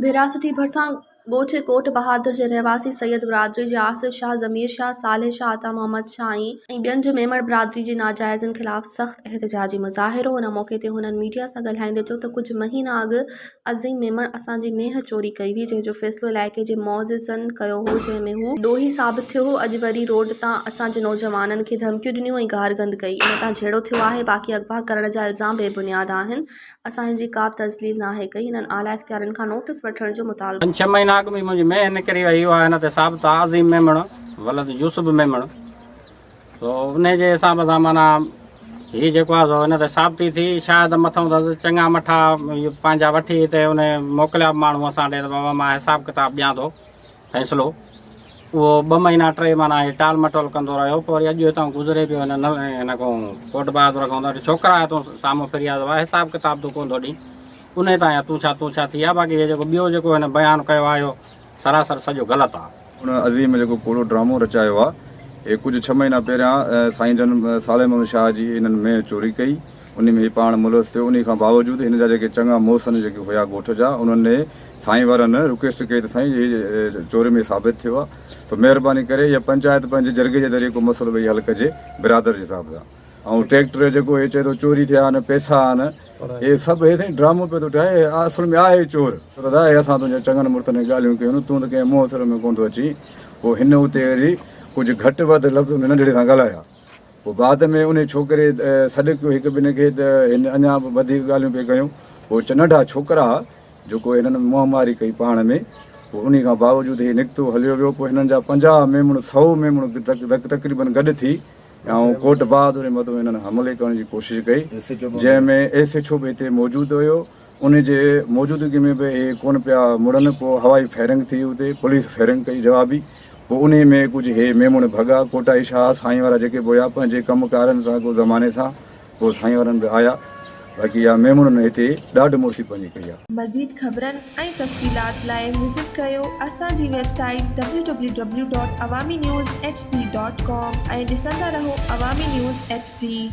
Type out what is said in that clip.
ڀيراسٽي ڀرسان ڳوٺ ڪوٽ بهادر جي رهواسي سيد برادري جي آصف شاهه، ضمير شاهه، صالح شاهه، عطا محمد شاهه ۽ ٻين جو ميمڻ برادري جي ناجائزين خلاف سخت احتجاجي مظاهرو. ان موقعي تي هنن ميڊيا سان ڳالهائيندي چيو ته ڪجهه مهينا اڳ عظيم ميمڻ اسان جي مينهن چوري ڪئي هئي جنهن جو فيصلو علائقي جي معززن ڪيو هو جنهن ۾ هو ڏوهي ثابت ٿيو هو اڄ وري روڊ تان اسان جي نوجوانن کي ڌمڪيون ڏنيون ۽ گارگند ڪئي ان تان جهيڙو ٿيو آهي باقي اغوا ڪرڻ جا الزام بي بنياد آهن. اسان هن جي ڪا به تذليل ناهي ڪئي، هنن اعليٰ اختيارين کان نوٽيس وٺڻ جو مطالبو. پنج ڇهه مهينا اڳ ۾ منهنجي مينهن نڪري وئي اها هن تي ثابت آ عظيم ميمڻ ولد يوسف ميمڻ سو انهي جي حساب سان معنيٰ هي جيڪو آ سو هن تي ثابتي ٿي شاهد مٿئون اٿس چڱا مٺا پنهنجا وٺي هتي انهي موڪليا به ماڻهو اسان ڏي ته بابا مان حساب ڪتاب ڏيان ٿو فيصلو اهو ٻه مهينا ٽي معنيٰ هي ٽال مٽول ڪندو رهيو پوء وري اڄ هتان گذري پيو هن هن کان ڪوٽ بهادر کان ته ڇوڪرا تون سامهون ڦري آيو آهي حساب ڪتاب تون ڪونه ٿو ڏين انهي تان تون ڇا تون ڇا ٿي آ باقي هي جيڪو ٻيو جيڪو هن بيان ڪيو آهي اهو سراسر سڄو غلط آ. ان عظيم جيڪو ڪوڙو ڊرامو رچايو آ هي ڪجهه ڇهه مهينا پهريان سائين جن صالح محمد شاهه جي انهن مينهن چوري ڪئي انهي ۾ هي پاڻ ملوث ٿيو انهي کان باوجود هن جا جيڪي چڱا محسن جيڪي هيا ڳوٺ جا انهن سائين وارن رڪويسٽ ڪئي ته سائين هي چوري ۾ ثابت ٿيو آ سو مهرباني ڪري اها پنچائت پنهنجي جرڳي جي ذريعي ڪو مسئلو ويهي حل ڪجي برادر جي حساب سان ۽ ٽريڪٽر جيڪو هي چئي ٿو چوري ٿيا آهن پئسا آهن هي سڀ هي سائين ڊرامو پيو ٿو ٺاهي اصل ۾ آهي چور. ادا هي اسان تنهنجي چڱن مڙسن کي ڳالهيون ڪيون تون ته ڪنهن منهن سر ۾ ڪونه ٿو اچين پوء هن اتي وري ڪجهه گهٽ وڌ لفظ ان ننڍڙي سان ڳالهايا. پوء بعد ۾ انهي ڇوڪري سڏ ڪيو هڪ ٻن کي ته هن اڃا به وڌيڪ ڳالهيون پئي ڪيون. پوء ننڍا ڇوڪرا ها جيڪو هنن منهن ماري ڪئي پاڻ ۾. پوء انهي کان باوجود هي نڪتو هليو ويو. پوء هنن جا 50 ميمڻ سئو ميمڻ تقريبن گڏ ٿي ۽ ڪوٽ بهادر جي مٿو هنن حملي ڪرڻ جي ڪوشش ڪئي جنهن ۾ ايس ايڇ او به هتي موجود هيو. ان جي موجودگي ۾ به اهي ڪونه پيا مڙن، پوء هوائي فائرنگ ٿي اتي پوليس فائرنگ ڪئي جوابي، پوء انهي ۾ ڪجهه هي ميمڻ ڀڳا، ڪوٽائي شاهه سائين وارا جيڪي به هيا پنهنجي ڪم ڪارن سان ڪو زماني سان پوء سائين وارن به آيا، باقي اها ميمڻن هتي ڏاڍ مڙسي پنهنجي ڪئي آ. مزيد خبرن ۽ تفصيلات لاء وزٽ ڪريو اسان جي website W W W dot Awami news H D dot com ۽ ڏسندا رهو عوامي نيوز ايڇ ڊي.